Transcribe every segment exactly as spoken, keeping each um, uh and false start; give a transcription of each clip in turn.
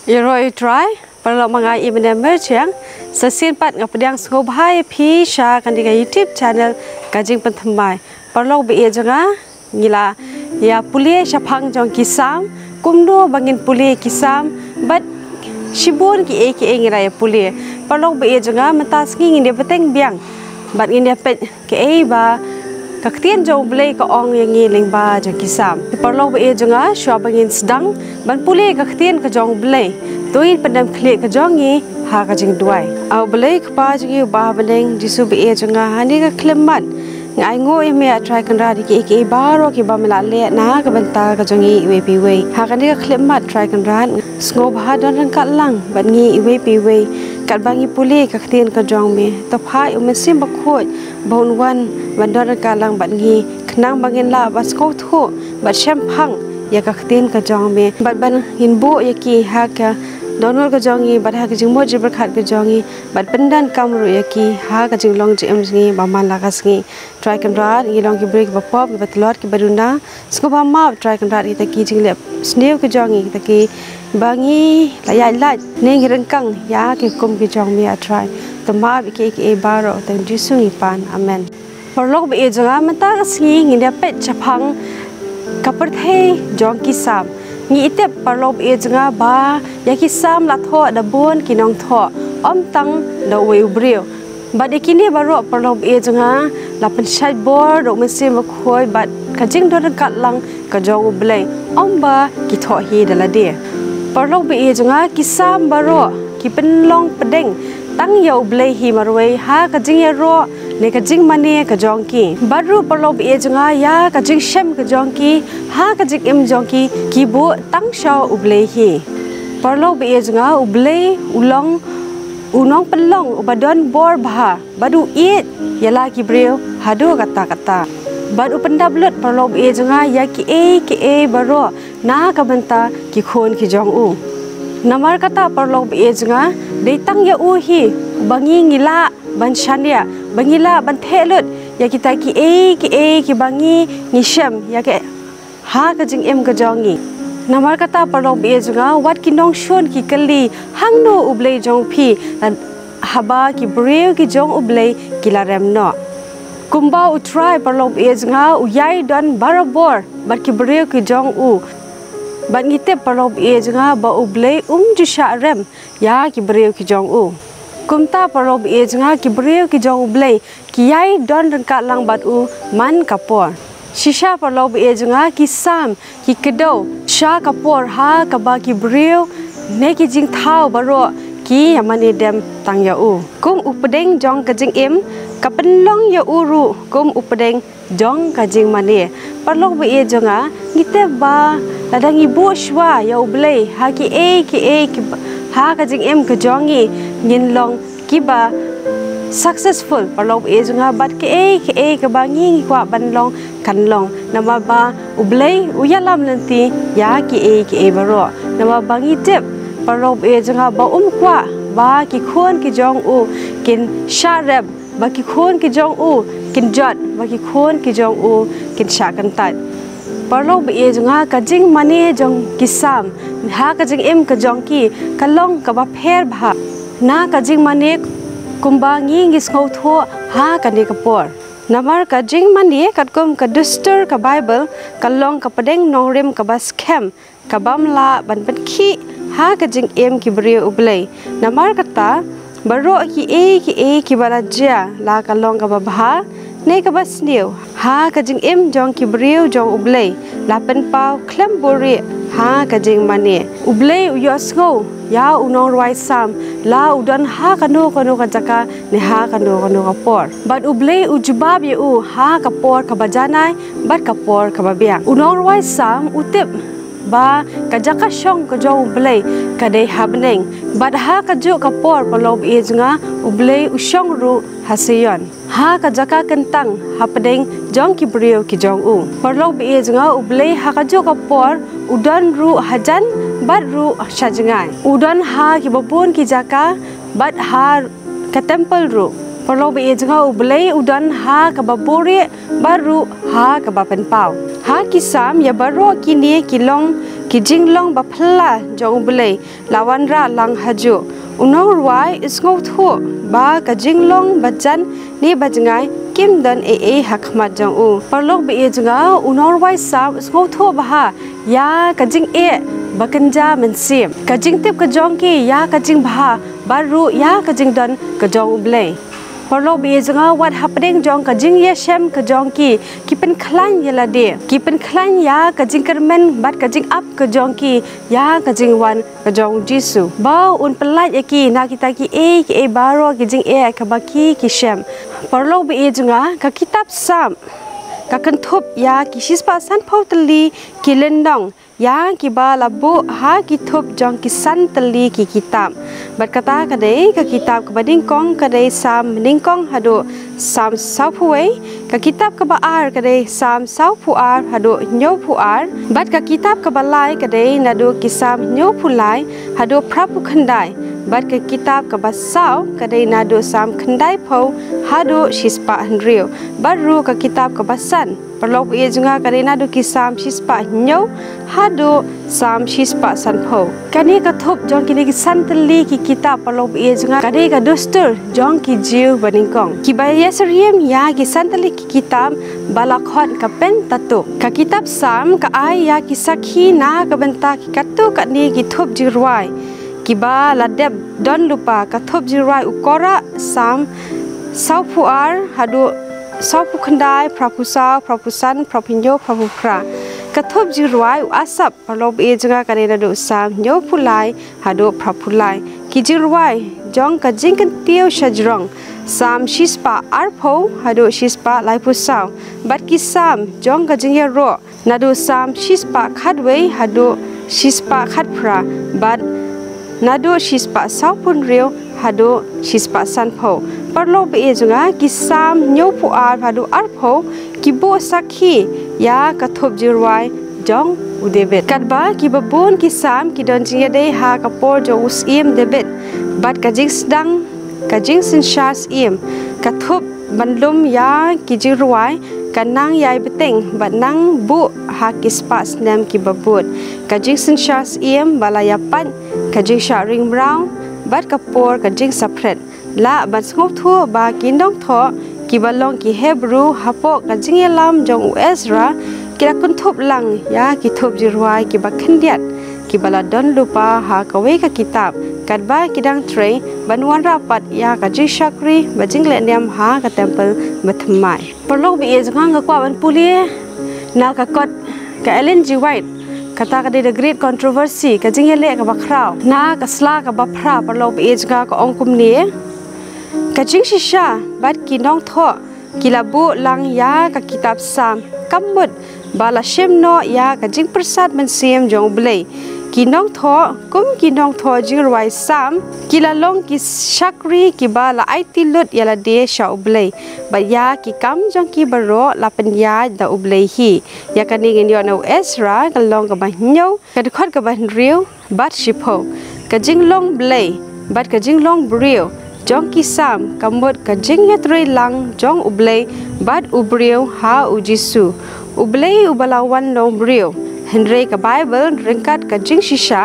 Ïaroh ïa u Trai, paralok, ma nga i Mane Myrchiang. Sa shisien pat nga pdiang sngewbha ïa phi sha kane ka YouTube channel Ka Jingpynthymmai. Paralok ba ïeit jong nga, ngi la ïa pule shaphang jong ki Salm, kumno ba ngin pule ki Salm, bad shibun kiei kiei ngi la ïa pule. Paralok ba ïeit jong nga, mynta sngi ngin ïa bteng biang bad ngin ïa peit kaei ba ka ktien jong U Blei ka ong ïa ngi lyngba jong ki Salm. Paralok ba ïeit jong nga, shuwa ba ngin sdang ban pule ka ktien ka jong U Blei, to ngin pyndem khlieh ka jong ngi ha ka jingduwai. A U Blei Kpa jong ngi uba ha bneng, Jisu ba ïeit jong nga, ha kane ka khyllipmat nga ainguh ïa me, A Trai Kynrad, ïa kiei kiei baroh kiba me la leh na ka bynta ka jong ngi iwei pa iwei. Ha kane ka khyllipmat, Trai Kynrad, sngewbha don ryngkat lang bad ngi iwei pa iwei katba ngi pule ka ktien ka jong me. To phah ïa U Mynsiem Bakhuid ba un wan ban don ryngkat lang bad ngi, khnang ba ngin lah ban sngewthuh bad shemphang ïa ka ktien ka jong me, bad ba ngin buh ïa ki ha ka dohnud ka jong ngi bad ha ka jingmut jingpyrkhat ka jong ngi, bad pyndonkam ruh ïa ki ha ka jinglong jingim jong ngi ba man la ka sngi. Trai Kynrad, ngi long ki briew kiba pop, kiba tlot, kiba duna. Sngewbha map, Trai Kynrad, kita ki jingleh sniew ki jong ngi, kita kiba ngi la ïaid lait ne ngi ryngkang ïa ki hukum ki jong me, A Trai. To map ïa kiei kiei baroh, ha ka kyrteng Jisu ngi pan. Amen. Paralok ba ïeit jong nga, mynta ka sngi ngin ïa peit shaphang ka pyrthei jong ki Salm. Ngi i tip, paralok ba ïeit jong nga, ba ïa ki Salm la thoh da bun ki nongthoh, ym tang da uwei u briew. Bad ïa kine baroh, paralok ba ïeit jong nga, la pynshait bor da U Mynsiem Bakhuid bad ka jingdon ryngkat lang ka jong U Blei, ym ba ki thoh hi da lade. Paralok ba ïeit jong nga, ki Salm baroh ki pynlong pdeng tang ïa U Blei hi marwei ha ka jingïaroh ne ka jingmane ka jong ki. Bad ruh, paralok ba ïeit jong nga, ïa ka jingshem ka jong ki, ha ka jingim jong ki, ki buh tang sha U Blei hi. Paralok ba ïeit jong nga, U Blei u long u nongpynlong uba don bor bha, bad u ïeit ïa la ki briew haduh katta katta. Bad u pyndap lut, paralok ba ïeit jong nga, ïa kiei kiei baroh na ka bynta ki khun ki jong u. Namar kata, paralok ba ïeit jong nga, dei tang ïa u hi ba ngi ngi lah ban shaniah, ba ngi lah ban theh lut ïa kita kiei kiei kiba ngi ngi shem ïa ki ha ka jingim ka jong ngi. Namar kata, paralok ba ïeit jong nga, wat ki nongshun ki kylli, hangno U Blei jong phi, haba ki briew ki jong U Blei ki la rem noh. Kumba U Trai, paralok ba ïeit jong nga, u ïai don barabor bad ki briew ki jong u. Bad ngi tip, paralok ba ïeit jong nga, ba U Blei um ju shah rem ïa ki briew ki jong u. Kumta, paralok ba ïeit jong nga, ki briew ki jong U Blei ki ïai don ryngkat lang bad u man ka por. Shisha, paralok ba ïeit jong nga, ki Salm ki kdew sha ka por ha kaba ki briew ne ki jingthaw baroh ki ïa mane dem tang ïa u. Kum u pdeng jong ka jingim, ka pynlong ïa u ruh kum u pdeng jong ka jingmane. Paralok ba ïeit jong nga, ngi tip ba lada ngi buh shuwa ïa U Blei ha kiei kiei ki, ha ka jingim ka jong ngi, ngin long kiba successful, paralok ba ïeit jong nga, bad kiei kiei kaba ngi ngi kwah ban long kan long. Namar ba U Blei u ïalam lynti ïa kiei kiei baroh. Namar ba ngi tip, paralok ba ïeit jong nga, ba um kwah ba ki khun ki jong u kin shah rem, ba ki khun ki jong u kin jot, ba ki khun ki jong u kin shah kyntait. Paralok ba ïeit jong nga, ka jingmane jong ki Salm ha ka jingim ka jong ki ka long kaba pher bha na ka jingmane kumba ngi ngi sngewthuh ha kane ka por. Namar ka jingmane katkum ka dustur ka Baibl ka long ka pdeng nongrim kaba skhem, kabym lah ban pynkhih ha ka jingim ki briew U Blei. Namar kata, baroh kiei kiei kiba la jia, la ka long kaba bha ne kaba sniew ha ka jingim jong ki briew jong U Blei, la pynpaw khlem buhrieh ha ka jingmane. U Blei u ïohsngew ïa u nongrwai Salm, la u don ha kano kano ka jaka ne ha kano kano ka por. Bad U Blei u jubab ïa u ha ka por kaba janai bad ka por kaba biang. U nongrwai Salm u tip ba ka jaka shong ka jong U Blei ka dei ha bneng. Bad ha kajuh ka por, paralok ba ïeit jong nga, U Blei u shong ruh ha Sion, ha ka jaka kyntang hapdeng jong ki briew ki jong u. Paralok ba ïeit jong nga, U Blei ha kajuh ka por u don ruh hajan bad ruh sha jngai. U don ha kiba bun ki jaka bad ha ka templ ruh. Paralok ba ïeit jong nga, U Blei u don ha kaba buhrieh bad ruh ha kaba pynpaw. Ha ki Salm ïa baroh kine ki long Ki jinglong ba phylla jong U Blei la wanrah lang hajuh. U nongrwai u sngewthuh ba ka jinglong ba jan ne ba jngai kim don ei ei ha khmat jong u. Paralok ba ïeit jong nga, u nongrwai Salm u sngewthuh bha ïa ka jingeh ba kynja mynsiem, ka jingtip ka jong ki ïa ka jingbha, bad ruh ïa ka jingdon ka jong U Blei. Paralok ba ïeit jong nga, wat hapdeng jong ka jingïashem ka jong ki, ki pynkhlaiñ ïa lade, ki pynkhlaiñ ïa ka jingkyrmen bad ka jingap ka jong ki ïa ka jingwan ka jong U Jisu, ba un pyllait ïa ki na kita kiei kiei baroh ki jingeh kaba ki ki shem. Paralok ba ïeit jong nga, ka kitab Salm ka kynthup ïa ki shispah sanphew tylli ki lynnong ïa kiba la buh ha ki thup jong ki san tylli ki kitab. Bad kata ka dei ka kitab kaba nyngkong ka dei Salm nyngkong haduh Salm sawphew wei, ka kitab kaba ar ka dei Salm sawphew ar haduh hynñiewphew ar, bad ka kitab kaba lai ka dei naduh ki Salm hynñiewphew lai haduh phraphew khyndai, bad ka kitab kaba saw ka dei naduh Salm khyndaiphew haduh shispah hynriew, bad ruh ka kitab kaba san, paralok ba ïeit jong nga, ka dei naduh ki Salm shispah hynñiew haduh Salm shispah sanphew. Kane ka thup jong kine ki san tylli ki kitab, paralok ba ïeit jong nga, ka dei ka dustur jong ki Jiw ba nyngkong, kiba ïasyriem ïa ki san tylli ki kitab ba la khot ka Pentateuch. Ka kitab Salm ka ai ïa ki sakhi na ka bynta ki katto katne ki thup jingrwai kiba la dep don lypa. Ka thup jingrwai u Korah, Salm sawphew ar haduh sawphew khyndai, phraphew saw, phraphew san, phraphew hynñiew, phraphew phra. Ka thup jingrwai u Asaph, paralok ba ïeit jong nga, ka dei naduh Salm hynñiewphew lai haduh phraphew lai. Ki jingrwai jong ka jingkyntiew shajrong, Salm shispah arphew haduh shispah laiphew saw, bad ki Salm jong ka jingïaroh, naduh Salm shispah khatwei haduh shispah khatphra, bad naduh shispah sawphew hynriew haduh shispah sanphew. Paralok ba ïeit jong nga, ki Salm hynñiewphew ar haduh arphew ki buh sakhi ïa ka thup jingrwai jong u David. Katba kiba bun ki Salm ki don jingïadei ha ka por jong u Syiem David bad ka jingsdang, ka jingsynshar syiem, ka thup ban lum ïa ki jingrwai, ka nang ïai bteng bad nang buh ha ki spah snem kiba bud. Ka jingsynshar syiem ba la ïapait, ka jingshah ring mraw, bad ka por ka jingsaphriang. Lah ban sngewthuh ba ki nongthoh kiba long ki Hebru hapoh ka jingïalam jong u Ezra ki la kynthup lang ïa ki thup jingrwai kiba khyndiat kiba la don lypa ha kawei ka kitab, katba ki dang trei ban wanrah pat ïa ka jingshakri ba jinglehniam ha ka templ bathymmai. Paralok ba ïeit jong nga, nga kwah ban pule na ka kot ka Ellen G. White, kata ka dei The Great Controversy, ka jingïaleh kaba khraw. Na ka sla kaba phra, paralok ba ïeit jong nga, ka ong kumne: Ka jingshisha bad ki nongthoh ki la buh lang ïa ka kitab Salm, ka mut ba la shim noh ïa ka jingpyrsad mynsiem jong U Blei. Ki nongthoh, kum ki nongthoh jingrwai Salm, ki la long ki shakri kiba la aiti lut ïa lade sha U Blei, bad ïa ki kam jong ki baroh la pynïaid da U Blei hi. Ïa kane ngin ïoh na u Ezra, ka lynnong kaba hynñiew, ka dkhot kaba hynriew bad shiphew. Ka jinglong Blei bad ka jinglong briew jong ki Salm ka mut ka jingïatreilang jong U Blei bad u briew ha U Jisu. U Blei uba la wan long briew. Hynrei ka Baibl ryngkat ka jingshisha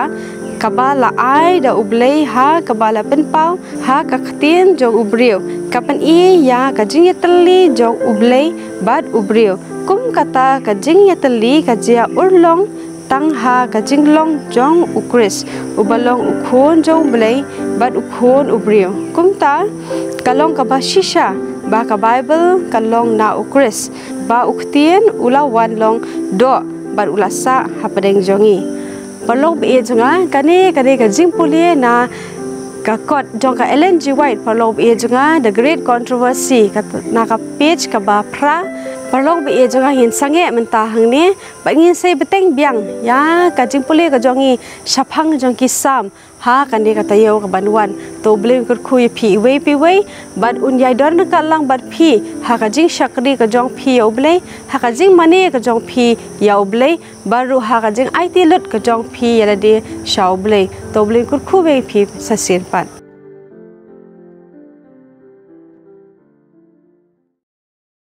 kaba la ai da U Blei ha kaba la pynpaw ha ka ktien jong u briew, ka pyni ïa ka jingïatylli jong U Blei bad u briew. Kum kata, ka jingïatylli ka jia urlong tang ha ka jinglong jong U Khrist, uba long U Khun jong U Blei bad U Khun u briew. Kumta, ka long kaba shisha ba ka Baibl ka long na U Khrist, ba u ktien u la wan long doh bad u la sah hapdeng jong ngi. Paralok ba ïeit jong nga, kane ka dei ka jingpule na ka kot jong ka Ellen G. White, paralok ba ïeit jong nga, The Great Controversy, kat-, na ka page kaba phra. Paralok ba ïeit jong nga, ngin sangeh mynta hangne bad ngin sa ïa bteng biang ïa ka jingpule ka jong ngi shaphang jong ki Salm ha kane ka taïew kaban wan. To U Blei un kyrkhu ïa phi iwei pa iwei bad un ïai don ryngkat lang bad phi ha ka jingshakri ka jong phi ïa U Blei, ha ka jingmane ka jong phi ïa U Blei, bad ruh ha ka jingaiti lut ka jong phi ïa lade sha U Blei. To U Blei un kyrkhu ïa phi sa shisien pat.